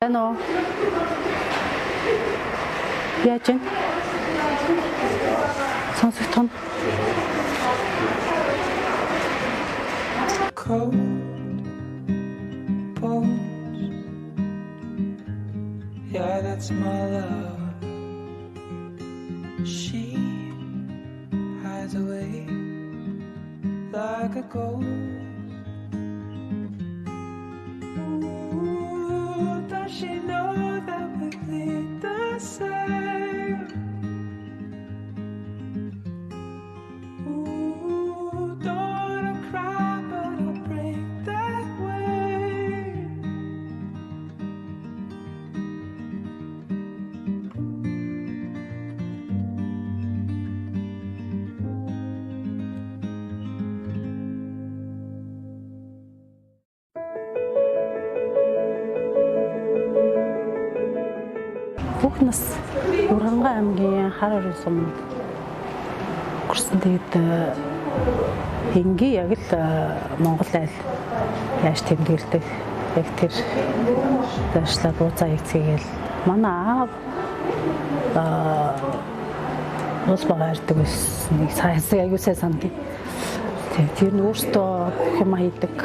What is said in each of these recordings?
Байна уу? Яаж вэ? Сонсогдох нь. Cold bones. Yeah, that's my love. She hides away like a ghost. Ooh, does she know that we bleed the same? Ooh, don't wanna cry, but I'll break that way. Бүх нас Ургангай аймгийн Хар орон суманд өнгөрсөн. Тэгээд энгийн яг л Монгол айл яаж тэмдэглэдэг яг тэр даашлаа бууцаа хийцгээгээл манай аав уус бага ярьдаг байсан. Нэг сайн аягүй сайн санддаг. Тэр нь өөртөө бүх юм хийдэг.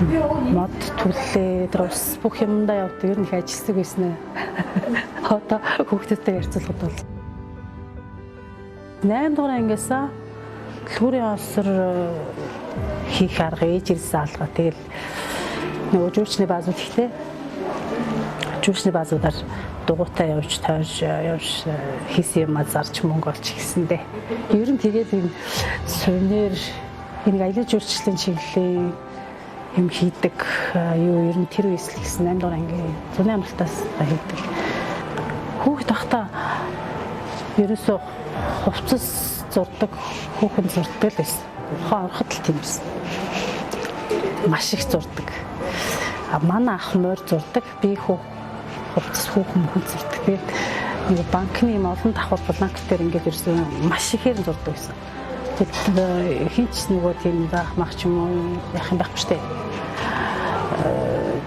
Мод түлээ, тэр ус бүх юмдаа явдаг. Ер нь их ажилсаг байсан ээ. Одоо хүүхдүүдтэй харьцуулахад бол 8 дугаар ангиас төлхүүрийн олсор хийх арга ээж ирсэн алга. Тэгэл нөгөө жүүлчний баазууд ихтэй. Жүүлчний баазуудаар дугуйтай явж тойрж явж хийсэн юм зарч мөнгө олж гисэндээ. Ер нь тэгээд энэ сувенир энэ аялал жуулчлалын чиглэлийн юм хийдэг юу ер нь тэр үеэс л хийсэн 8 дугаар ангийн зуны амралтаас хийдэг. Хүүхэд байхдаа ерөөсөө хувцас зурдаг, хүүхэн зурдаг л байсан. Ухаан ороход л тийм байсан. Маш их зурдаг. А манай ах морь зурдаг, би хувцас хүүхэн мөхөн зурдаг. Тэгээд нэг банкны юм олон давхар бланк дээр ингээд ерөөсөө маш ихээр зурдаг байсан. Тэгээд хинч нөгөө тийм заах мах ч юм уу яах юм байхгүй штэ.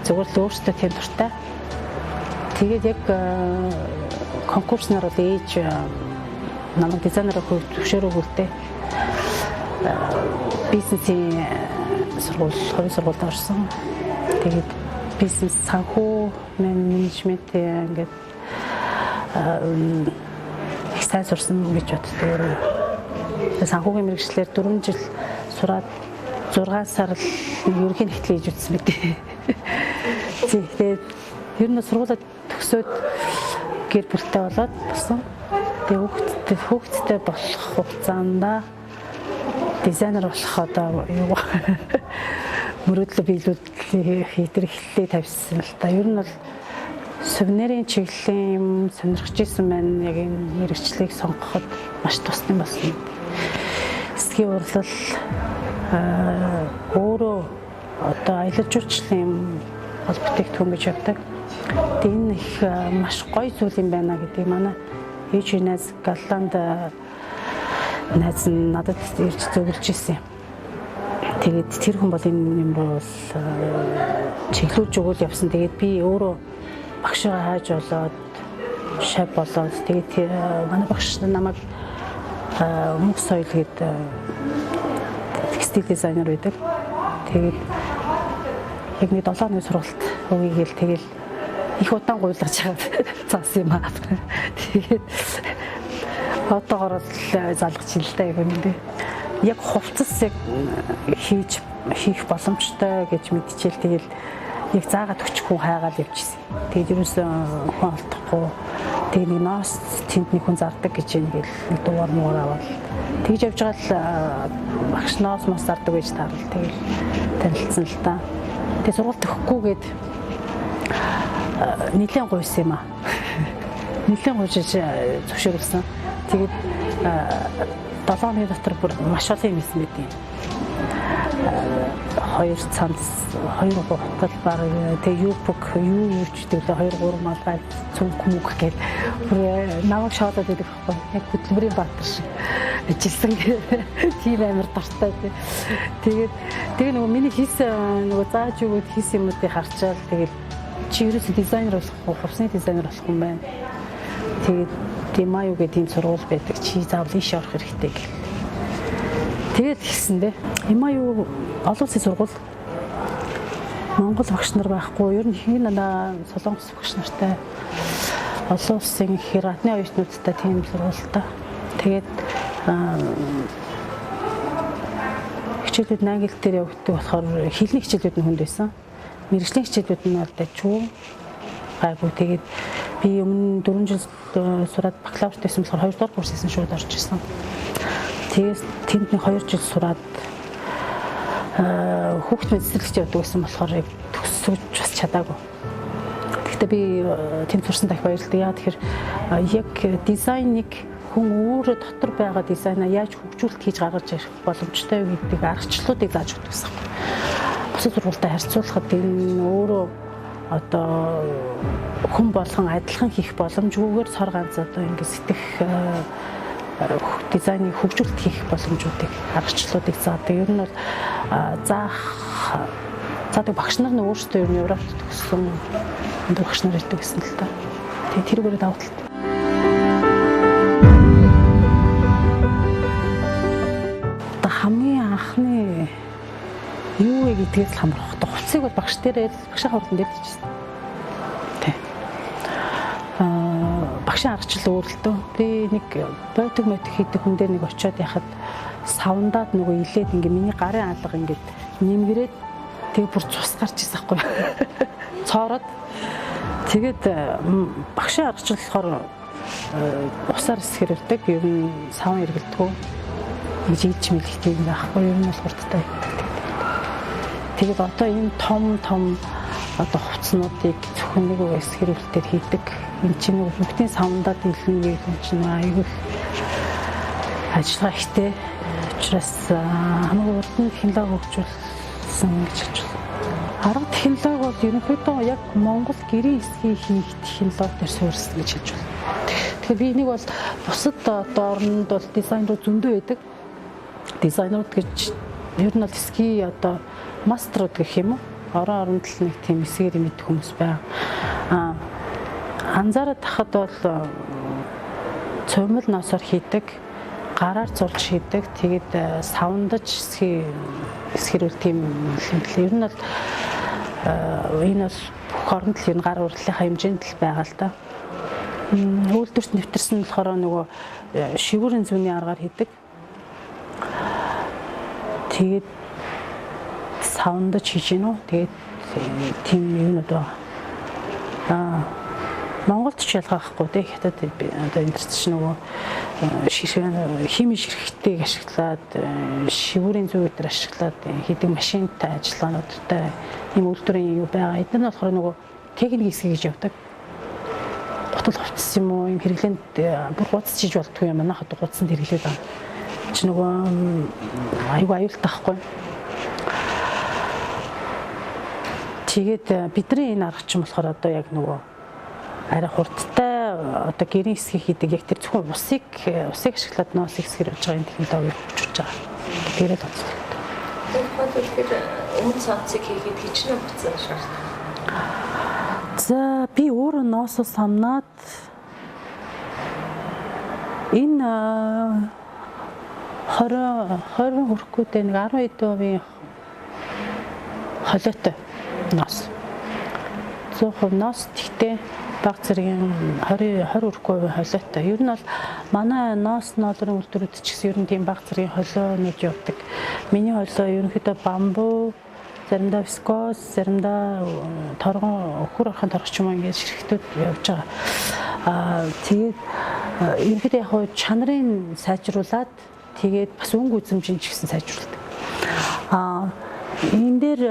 Зүгээр л өөртөө тийм дуртай. Тэгээд яг конкурснаар бол ээж намайг дизайнераа төвшөөрөөгөлтэй бизнесийн сургууль, хувийн сургуульд орсон. Тэгээд бизнес санхүү менежмент ингээд их сайн сурсан гэж боддог. Санхүүгийн мэргэжлээр 4 жил сураад 6 сар л ерөнхий нэгтлээ хийж үзсэн мэт. Тэгээд ер нь сургуулаа төгсөөд гэр бүлтэй болоод болсон. Тэгээд хүүхэдтэй болох хугацаанд дизайнер болох одоо юу мөрөөдлөө биелүүлэх хэрэглээ тавьсан л та. Ер нь бол сувенирын чиглэлийн юм сонирхож исэн байна. Яг энэ мэргэжлийг сонгоход маш тусдан болсон. Эсгийн урлал өөрөө одоо аялал жуулчлалын юм гол бүтээгдэхүүн гэж явдаг. Тэгээд энэ их маш гоё зүйл юм байна гэдгийг манай ээж найз Голланд найз нь надад ирж зөвлөж ирсэн юм. Тэгээд тэр хүн бол энэ юм руу бол чиглүүлж өгөөл явсан. Тэгээд би өөрөө багшгаа хайж болоод шав болоод тэгээд манай багш намайг мөнх соёл гэдэг текстил дизайнер байдаг. Тэгээд яг нэг 7 хоногийн сургалт өгье гээл тэгэл их удаан гуйлгаж чаад заасан юм аа. Тэгээд одоогоор л залгаж ил л да яг үнэндээ. Яг хувцас яг хийх боломжтой гэж мэдчихэл тэгэл яг заагаад өчөхгүй хайгаал явчихсан. Тэгээд ерөөсөө хүн олдохгүй. Тэгээд нэг ноос тэнд нэг хүн зардаг гэж юм гээл нэг дугаар муугаар аваад тэгж явж байгаа л багш ноос мос зардаг гэж таарал тэгэл танилцсан л та. Тэгээд сургалт өгөхгүйгээд нэлээд гуйсан юм аа. Нэлээд гуйж зөвшөөрүүлсэн. Тэгээд 7 хоногийн дотор бүр маш олон юм хийсэн байт юм. 2 цанц, 2 гутал баг тэг юпк юу ч гэдэг 2 3 малгай цүнх мүг гэл бүр намайг шоолоод байдаг байхгүй. Яг хөдөлмөрийн баатар шиг ажилласан тийм амар дуртай. Тэгээд тэгээ нөгөө миний хийсэн нөгөө зааж өгөөд хийсэн юмнуудыг харчаал тэгэл Чи ерөөсөө дизайнер болох уу, хувцсны дизайнер болох юм байна. Тэгээд Димаю гэдэг ийм сургууль байдаг. Чи заавал ийшээ орох хэрэгтэй гэл. Тэгээд хэлсэн дээ. Имаю олон улсын сургууль. Монгол багш нар байхгүй. Ер нь ихэнх нь Солонгос багш нартай, олон улсын ихээр гадны оюутнуудтай тийм сургуультай. Тэгээд хичээлүүд нь англи дээр явагддаг болохоор хэлний хичээлүүд нь хүнд байсан. Мэргэжлийн хичээлүүд нь бол дажгүй, гайгүй. Тэгээд би өмнө 4 жил сураад бакалаврт байсан болохоор 2 дугаар курс хийсэн шууд орж исэн. Тэгээд тэнд нэг 2 жил сураад хүүхд мэдсэлж явдаг байсан болохоор төгсөж бас чадаагүй. Гэхдээ би тэнд сурсан дахь баярлалаа. Яа тэгэхээр яг дизайныг хүн өөрөө дотор байгаа дизайнаа яаж хөгжүүлэлт хийж гаргаж ирэх боломжтой вэ гэдэг аргачлалуудыг зааж өгдөг гэсэн. Бусад сургуультай харьцуулахад энэ өөрөө одоо хүн болгон адилхан хийх боломжгүйгээр цор ганц одоо ингэ сэтгэх дизайныг хөгжүүлэлт хийх боломжуудыг, аргачлалуудыг заадаг. Ер нь бол заах заадаг багш нар нь өөрсдөө ер нь Европт төгссөн өндөр багш нар ирдэг гэсэн л та. Тэгээ тэрүүгээр давуу талтай. Одоо хамгийн анхны юу вэ гэдгээс л хамрах. Хувцсыг бол багш дээрээ багшийн хурлан дээр хийжсэн. Тэ. Багшийн аргачлал өөр л дөө. Би нэг бойтог мотог хийдэг хүн дээр нэг очиод яхад савндаад нөгөө илээд ингээ миний гарын алга ингээд нэмгэрээд тэгээ бүр цус гарч ирсэн байхгүй. Цоороод тэгээд багшийн аргачлал болохоор усаар эсгэрэлдэг, ер нь савн эргэлдэггүй. Ингэж ийж мэлэх тийм байхгүй, ер нь бол хурдтай. Тэгээд одоо энэ том том одоо хувцснуудыг зөвхөн нэг эсгэрүүлэлтээр хийдэг. Энэ чинь нэг бүгдийн савндаад илнэ гэх юм чинь айгүй ажиллагаа ихтэй. Учраас хамгийн урд нь технологи хөгжүүлсэн гэж хэлж байна. Арга технологи бол ерөнхийдөө яг Монгол гэрийн эсхийг хийх технологи дээр суурьсан гэж хэлж байна. Тэгэхээр би энийг бол бусад одоо оронд бол дизайнерууд зөндөө байдаг. Дизайнерууд гэж ер нь бол эсхий одоо мастерууд гэх юм уу? Орон оронд л нэг тийм эсгээр мэдэх хүмүүс байгаа. Анзаараад тахад бол цуймал носоор хийдэг, гараар зурж хийдэг, тэгээд савндаж эсгэрүүл тийм юм л. Ер нь бол энэ бол бүх оронд л ер нь гар урлалынхаа хэмжээнд л байгаа л да. Үйлдвэрт нэвтэрсэн болохоор нөгөө шивүүрийн зүүнний аргаар хийдэг. Тэгээд савндаж хийж гинүү. Тэгээд тийм юмнууд байгаа. Монголд ч ялгаа байхгүй тий. Хятад одоо энэ ч нөгөө хими ширхтийг ашиглаад, шивүүрийн зүй дээр ашиглаад хийдэг машинтай ажиллагаануудтай ийм үйлдвэрийн юу байгаа. Эдгээр нь болохоор нөгөө техник хэсэг гэж явдаг. Гутал хувцас юм уу, ийм хэрэглээнд бүр гуц чиж болдгоо юм. Манайх одоо гуцсанд хэрэглээд байгаа. Чи нөгөө айгүй аюултай байхгүй. Тэгээд бидний энэ арга чинь болохоор одоо яг нөгөө арай хурдтай одоо гэрийн хэсгийг хийдэг яг тэр зөвхөн усыг ашиглаад ноосыг хэсгэр болж байгаа энэ технологиг хөгжүүлж байгаа. Тэрээ онцлогтой. Тэгэхээр тэр өмнө цонцыг хийгээд хичнээн хугацаа шаарддаг. За би өөрөө ноосоо самнаад энэ 20 хүрэхгүй дээ нэг 10% холиотой ноос. 100% ноос тэгтээ баг зэргийн 20 хүрэхгүй холиотой. Ер нь бол манай ноос ноолрын үйлдвэрүүд ч гэсэн ер нь тийм баг зэргийн холионууд явдаг. Миний холио ерөнхийдөө бамбу, заримдаа вискоз, заримдаа торгон, өхөр орхон торгоч юм ингээд ширхтүүд явж байгаа. Тэгээд ерөнхийдөө яг хуу чанарын сайжруулад тэгээд бас өнгө үзэмжийн ч гэсэн сайжруулдаг. Энэ дээр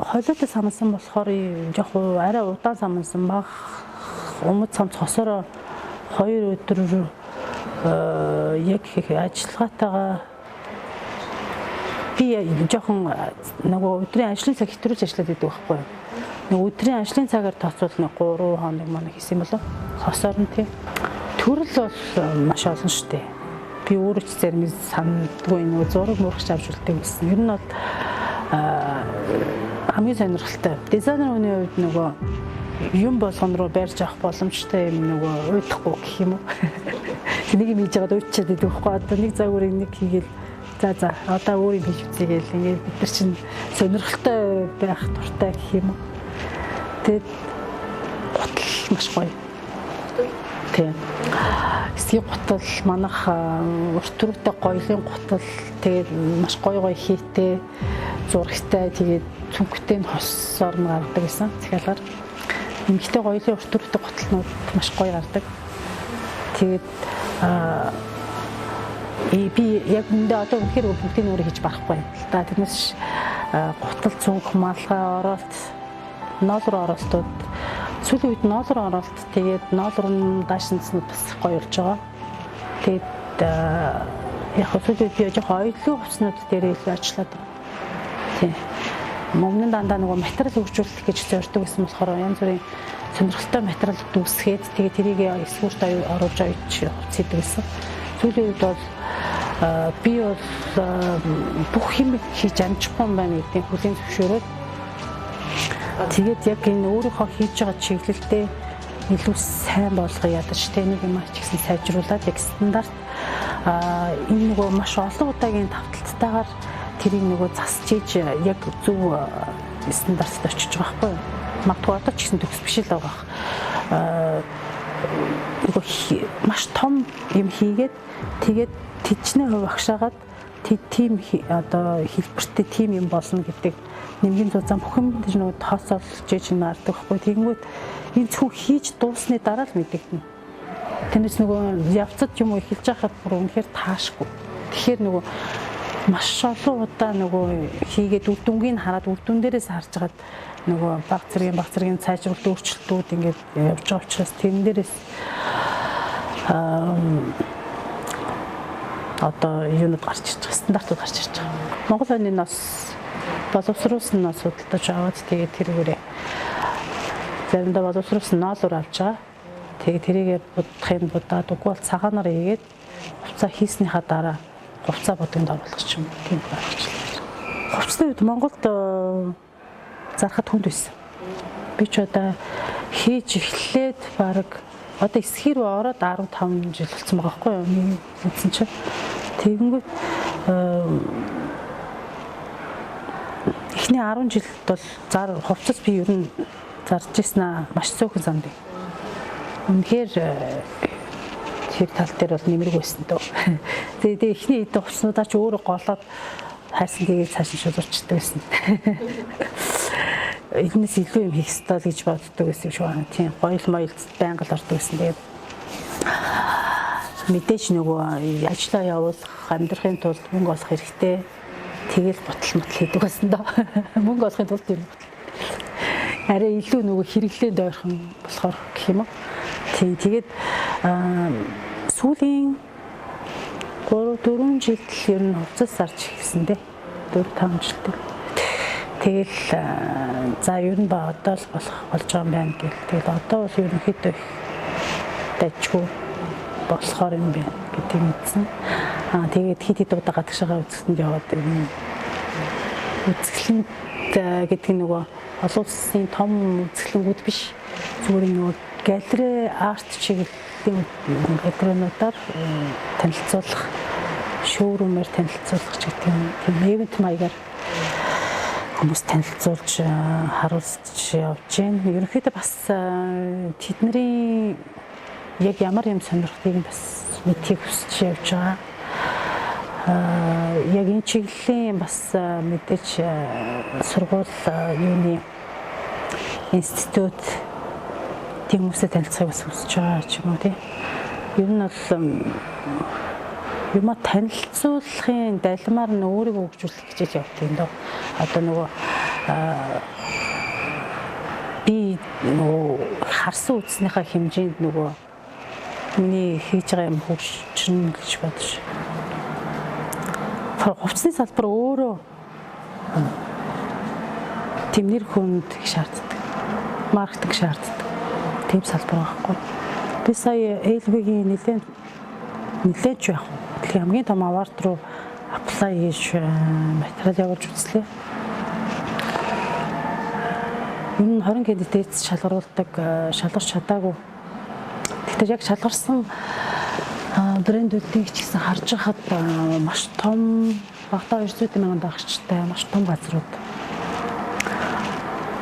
холиотой самнсан болохоор жоох арай удаан самнсан баг. Умд самц хосороо 2 өдөр яг ажиллагаатайгаа би жоохон нөгөө өдрийн ажлын цаг хэтрүүлж ажиллаад байдаг байхгүй юу. Нөгөө өдрийн ажлын цагаар тооцвол нэг 3 хоног манаг хийсэн болов. Хосоор нь тий. Төрөл бол маш олон шүү дээ. Би өөрөө ч зарим сандгүй нөгөө зураг мурагч авч үлдэг байсан. Ер нь бол хамгийн сонирхолтой. Дизайнер хүний хувьд нөгөө Юм болгон руу барьж авах боломжтой юм нөгөө уйдахгүй гэх юм уу. Нэг юм хийж байгаад уйдчихэд идэх байхгүй. Одоо нэг загварыг нэг хийгээл за одоо өөр юм хийж үзье гээл ингээд бид нар чинь сонирхолтой байх дуртай гэх юм уу. Тэгээд гутал маш гоё. Тийм. Эсгийн гутал манах урт төрөвтэй гоёлын гутал, тэгээд маш гоё гоё хийтэй, зурагтай, тэгээд цүнхтэй нь хосоор нь гаргадаг байсан захиалгаар. Эмэгтэй гоёлын урт төрөвтэй гутлнууд маш гоё гардаг. Тэгээд би яг үндэ одоо үнэхээр бүгдийг өөрөө хийж барахгүй юм л да. Тэрнээс гутал, цүнх, малгай, ороолт, ноол руу ороолтууд сүүлийн үед ноол руу ороолт, тэгээд ноол руу даашинцнууд бас гоё болж байгаа. Тэгээд яг сүүлийн үед би жоохон оёлын хувцснууд дээр илүү ажиллаад байгаа. Тийм. Өмнө нь дандаа нөгөө материал хөгжүүлэх гэж зорддог гэсэн болохоор янз бүрийн сонирхолтой материал үүсгээд тэгээд тэрийг эсвүүрт оруулж оёж хувцс хийдэг гэсэн. Сүүлийн үед бол би бол бүх юм хийж амжихгүй юм байна гэдгийг хүлээн зөвшөөрөөд тэгээд яг энэ өөрийнхөө хийж байгаа чиглэлдээ илүү сайн болгоё ядаж тэ нэг юм ач гэсэн сайжруулад яг стандарт энэ нөгөө маш олон удаагийн тавталттайгаар тэрийг нөгөө засч ийж яг зөв стандартад очиж байгаа байхгүй юу. Магадгүй одоо ч гэсэн төгс биш л байгаа. Нөгөө маш том юм хийгээд тэгээд тэжнээ хувь агшаагаад тийм одоо хэлбэртэй тийм юм болно гэдэг нэмгийн зузаан бүх юм тэр нөгөө тооцоолж ээж нь гардаг байхгүй. Тэгэнгүүт энэ зөвхөн хийж дуусны дараа л мэдэгдэнэ. Тэрнээс нөгөө явцад юм уу эхэлж байхад бүр үнэхээр таашгүй. Тэгэхээр нөгөө маш олон удаа нөгөө хийгээд үр дүнгийг хараад үр дүн дээрээс харж хагаад нөгөө баг зэргийн сайжруулалт өөрчлөлтүүд ингээд явж байгаа учраас тэрэн дээрээс одоо юунууд гарч ирж байгаа, стандартууд гарч ирж байгаа. Монгол хойны нос боловсруулсан нос худалдаж аваад тэгээд тэрүүгээрээ заримдаа боловсруулсан ноолоор авч байгаа. Тэгээд тэрийгээ будахын будаад үгүй бол цагаанаар хийгээд хувцас хийснийхаа дараа хувцас будагнд оруулах ч юм уу тийм аргачлал. Хувцсны үед Монголд зархад хүнд байсан. Би ч одоо хийж эхлээд бараг одоо эсхий рүү ороод 15 жил болсон байгаа байхгүй юу? Мэдсэн чинь тэгэнгүүт эхний 10 жилд бол зар хувцас би ер нь зарж ирсэн аа маш цөөхөн санд. Үнэхээр тэр тал дээр бол нэмэргүй байсан дөө. Тэгээ эхний хэдэн хувцснуудаа ч өөрөө голоод хайсан тэгээд цааш нь шулуурчдаг байсан. Энэс илүү юм хийх ёстой л гэж боддог байсан юм шиг байна. Тийм гоёл моёл байнга л ордог байсан. Тэгээд мэдээж нөгөө ажлаа явуулах, амьдрахын тулд мөнгө олох хэрэгтэй. Тэгэл гутал мотл хийдэг байсан доо. Мөнгө олохын тулд юм гутал. Арай илүү нөгөө хэрэглээнд ойрхон болохоор гэх юм уу. Тийм тэгээд сүүлийн 3-4 жилд л ер нь хувцас зарж эхэлсэн дээ. 4-5 жилд. Тэгэл за ер нь ба одоо л болох болж байгаа юм байна гэл. Тэгэл одоо бол ерөнхийдөө их дажгүй болохоор юм байна гэдгийг мэдсэн. Аа тэгээд хэд хэд удаа гадагшаага үзэсгэнд яваад үзэсгэлэнт гэдэг нь нөгөө олон улсын том үзэсгэлэнгүүд биш. Зүгээр нөгөө галерей арт чиглэлийн галерейнуудаар танилцуулах, шоурумээр танилцуулах ч гэдэг юм. Тийм ивент маягаар хүмүүс танилцуулж харуулж явж байна. Ерөнхийдөө бас тэдний яг ямар юм сонирхдгийг бас мэдхийг хүсэж явж байгаа. Яг энэ чиглэлийн бас мэдээж сургууль юуны институт тийм хүмүүстэй танилцахыг бас хүсэж байгаа ч юм уу тий. Ер нь бол юма танилцуулахын далмаар нь өөрийгөө хөгжүүлэх гэж явдаг юм дөө. Одоо нөгөө би нөгөө харсан үзснийхаа хэмжээнд нөгөө миний хийж байгаа юм хөгжинэ гэж бодож. Хувцсны салбар өөрөө тийм нэр хүнд шаарддаг. Маркетинг шаарддаг. Тийм салбар байхгүй. Би сая LV-гийн нэлээд ч яг дэлхийн хамгийн том award руу apply хийж материал явуулж үзлээ. Ер нь 20 км дээдс шалгаруулдаг, шалгарч чадаагүй. Гэхдээ яг шалгарсан брэндүүдийг ч гэсэн харж байхад маш том багтаа 200 мянган дагагчтай маш том газрууд.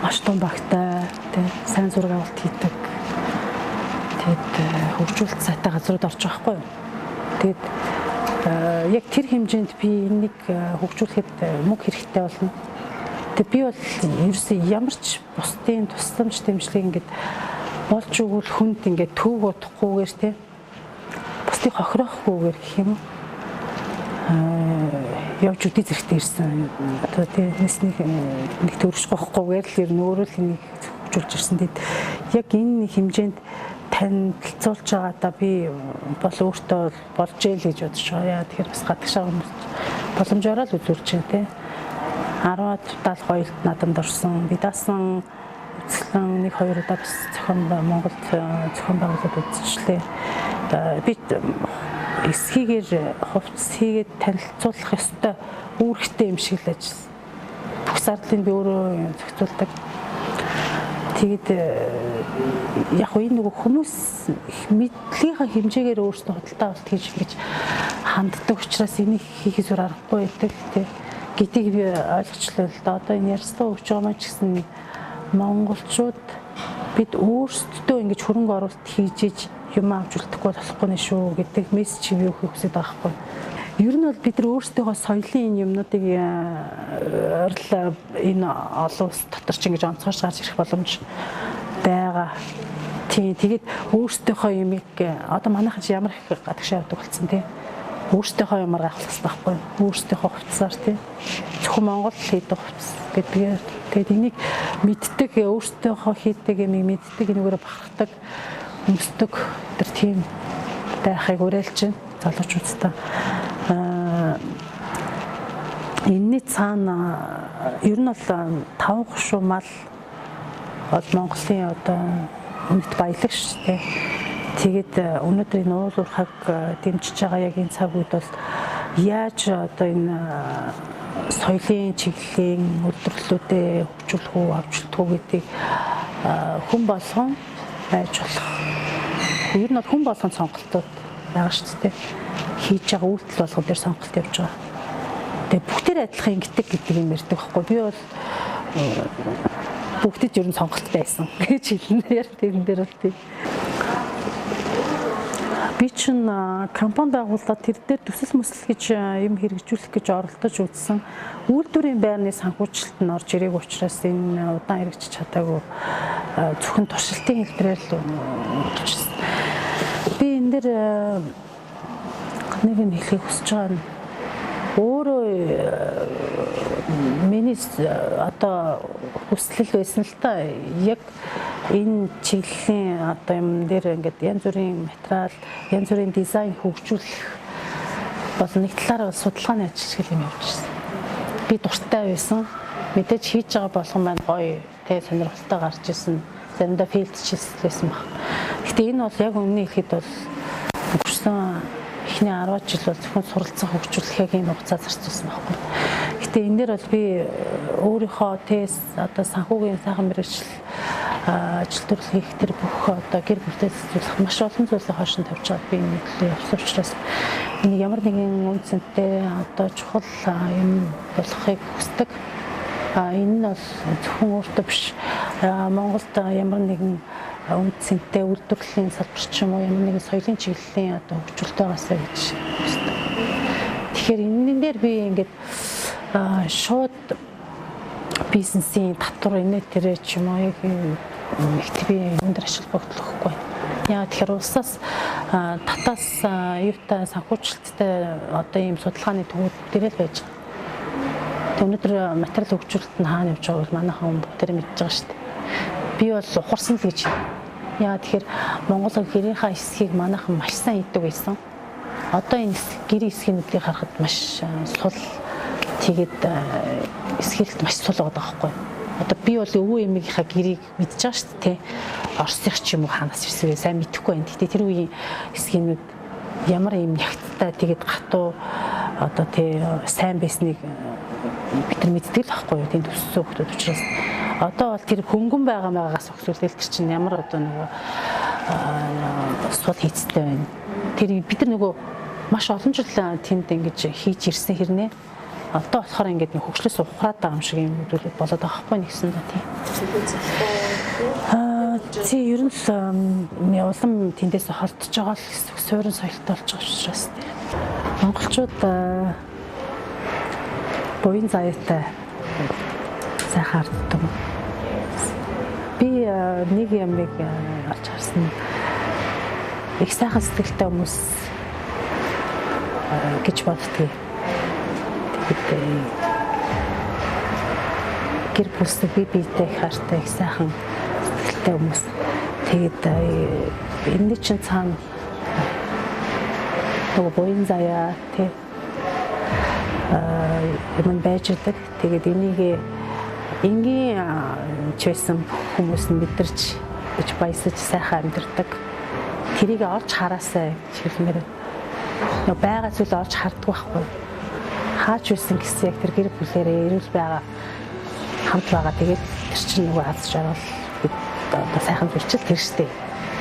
Маш том багтай, тий, сайн зураг авалт хийдэг. Тэгээд хөгжүүлэлт сайтай газрууд орж байгаа хгүй юу. Тэгээд яг тэр хэмжээнд би энийг хөгжүүлэхэд мөнгө хэрэгтэй болно. Тэгээд би бол ерөөсөө ямар ч бусдын тусламж дэмжлэг ингээд болж өгвөл хүнд ингээд төв бодохгүйгээр тий бусдыг хохироохгүйгээр гэх юм уу явж үдий зэрэгтэй ирсэн. Одоо тий нэг нэг төрөж гоохгүйгээр л ер нь өөрөө л энийг хөгжүүлж ирсэн. Тэгэд яг энэ хэмжээнд танилцуулж байгаадаа би бол өөртөө болж ээл гэж бодож байгаа. Яа тэгэхээр бас гадагшаа хүмүүс боломжоор л үзүүлж байна тий. 10-аад 70 гоёлт наадамд орсон. Би даасан үзэсгэлэн 1-2 удаа бас зохион Монголд зохион байгуулалт үзчихлээ. Би эсхийгээр хувцас хийгээд танилцуулах ёстой үүрэгтэй юм шиг л ажилласан. Бүх зардлыг би өөрөө зохицуулдаг. Тэгээд яг энэ нөгөө хүмүүс мэдлэгийнхаа хэмжээгээр өөрсдөө худалдаа авалт хийж ингэж ханддаг учраас энийг хийхээс өөр аргагүй байдаг тий гэдгийг би ойлгочлоо л да. Одоо энэ ярьцлага өгч байгаа маань ч гэсэн монголчууд бид өөрсдөө ингэж хөрөнгө оруулалт хийж иж юм авч үлдэхгүй болохгүй нэ шүү гэдэг мессеж би өгөхийг хүсэж байгаа байхгүй. Ер нь бол бид нар өөрсдийнхөө соёлын энэ юмнуудыг ойрлоо энэ олон улс дотор ч ингэж онцгойж гарч ирэх боломж байгаа. Тийм, тэгээд өөрсдийнхөө юмыг одоо манайхан ч ямар их гадагшаа явдаг болсон тий. Өөрсдийнхөө юмар гайхах хэрэгтэй байхгүй. Өөрсдийнхөө хувцсаар тий. Зөвхөн Монгол хийдэг хувцас гэдгээр. Тэгээд энийг мэддэг, өөрсдийнхөө хийдэг юмыг мэддэг, энүүгээрээ бахархдаг, өмсдөг тэр тийм байхыг уриалж байна залуучуудтай. Энэний цаана ер нь бол 5 хошуу мал бол Монголын одоо үнэт баялаг шүү дээ. Тэгээд өнөөдөр энэ уул уурхайг дэмжиж байгаа яг энэ цаг үед бол яаж одоо энэ соёлын чиглэлийн үйлдвэрлэлүүдээ хөгжүүлэх үү, авч үлдэх үү гэдгийг хүн болгон байж болох. Ер нь бол хүн болгон сонголтууд байгаа шүү дээ. Хийж байгаа үйлдэл болгон дээр сонголт явж байгаа. Тэгээ бүгдээр адилхан ингэдэг гэдэг юм ярьдаг байхгүй. Би бол бүгдэд ер нь сонголт байсан гэж хэлнэ. Яг тэрэн дээр бол тийм. Би чинь компани байгуулаад тэр дээр төсөл мөсөл гэж юм хэрэгжүүлэх гэж оролдож үзсэн. Үйлдвэрийн байрны санхүүжилт нь орж ирээг учраас энэ удаан хэрэгжиж чадаагүй, зөвхөн туршилтын хэлбэрээр л үлдчихсэн. Би энэ дээр нэг юм хэлхийг хүсэж байгаа нь өөрөө миний одоо хүслэл байсан л та, яг энэ чиглэлийн одоо юм дээр ингээд янз бүрийн материал, янз бүрийн дизайн хөгжүүлэх бол нэг талаараа судалгааны ажил шиг юм явуулчихсан. Би дуртай байсан. Мэдээж хийж байгаа болгон маань гоё, тэ сонирхолтой гарч исэн. Заримдаа филд чиглэл байсан баг. Гэтэ энэ бол яг үнэний хэлэхэд бол өнгөрсөн эхний 10 жил бол зөвхөн суралцах хөгжүүлэхийг юм хугацаа зарцуулсан байхгүй. Гэтэ энэ дээр бол би өөрийнхөө тест одоо санхүүгийн сайхан мэргэжил ажил төрөл хийх тэр бүх одоо гэр бүлтэй зохицуулах маш олон зүйлийг хойш нь тавьж байгаа би энэ төлөө явсан учраас энийг ямар нэгэн үн цэнтэй одоо чухал юм болохыг хүсдэг. Энэ нь бол зөвхөн өөртөө биш, Монголд ямар нэгэн үн цэнтэй үйлдвэрлэлийн салбар ч юм уу ямар нэгэн соёлын чиглэлийн одоо хөгжүүлэлт байгаасаа гэж хүсдэг. Тэгэхээр энэн дээр би ингээд шууд бизнесийн татвар инээ тэрэ ч юм уу яг их би өндөр ашиг бодлохгүй. Яа тэгэхээр улсаас татаас юутай санхүүжилттэй одоо ийм судалгааны төвүүд дээрээ л байж байгаа. Тэг өнөөдөр материал хөгжүүлэлт нь хаана явж байгааг бол манайхан хүн бүгдээрээ мэдж байгаа шүү дээ. Би бол ухарсан л гэж. Яа тэгэхээр Монгол гэрийнхаа эсхийг манайхан маш сайн хийдэг байсан. Одоо энэ гэрийн эсхийнүүдийг харахад маш сул, тэгээд эсхийлэлт маш сул байгаа байхгүй. Одоо би бол өвөө эмээгийнхаа гэрийг мэдж байгаа шүү дээ. Оросынх ч юм уу хаанаас ирсэн вэ? Сайн мэдэхгүй байна. Гэтэ тэр үеийн эсхийнүүд ямар юм ягттай тэгээд гатуу одоо тий сайн байсныг бид нар мэддэг л байхгүй юу? Тийм төссөн хүмүүс учраас Одоо бол тэр хөнгөн байгаа байгаагаас өгсүүлэл тэр чинь ямар одоо нөгөө сул хийцтэй байна. Тэр бид нар нөгөө маш олон жил тэнд ингэж хийж ирсэн хэрнээ одоо болохоор ингээд нэг хөгжлөөс ухраад байгаа юм шиг юм зүйлүүд болоод байгаа байхгүй нэгсэн да тий. Тий ер нь л улам тэндээс холдож байгаа л гэсэн суурин соёлтой болж байгаа учраас тий. Монголчууд буян заяатай сайхан арддаг. Би нэг юмыг олж харсан. Их сайхан сэтгэлтэй хүмүүс гэж боддгийг. Тэгээд гэр бүлсээ би биетэй их хайртай их сайхан сэтгэлтэй хүмүүс. Тэгээд энэний чинь цаана нөгөө буян заяа тий юм байж идэг. Тэгээд энийг энгийн ч байсан хүмүүс нь мэдэрч гэж баясаж сайхан амьдардаг. Тэрийг олж хараасай гэж хэлмээр. Нөгөө байгаа зүйл олж харддаг байхгүй. Хаач байсан гэсэн яг тэр гэр бүлээрээ эрүүл байгаа хамт байгаа. Тэгээд тэр чинь нөгөө аз жаргал бид одоо сайхан зүйлчил тэр штэ.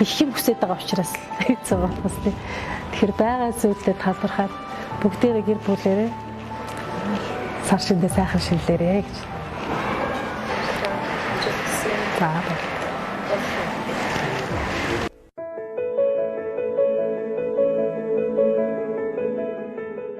Их юм хүсэж байгаа учраас хэцүү болохоос тий. Тэгэхээр байгаа зүйлдээ талархаад бүгдээрээ гэр бүлээрээ сар шиндээ сайхан шинэлээрээ гэж. За баярлалаа.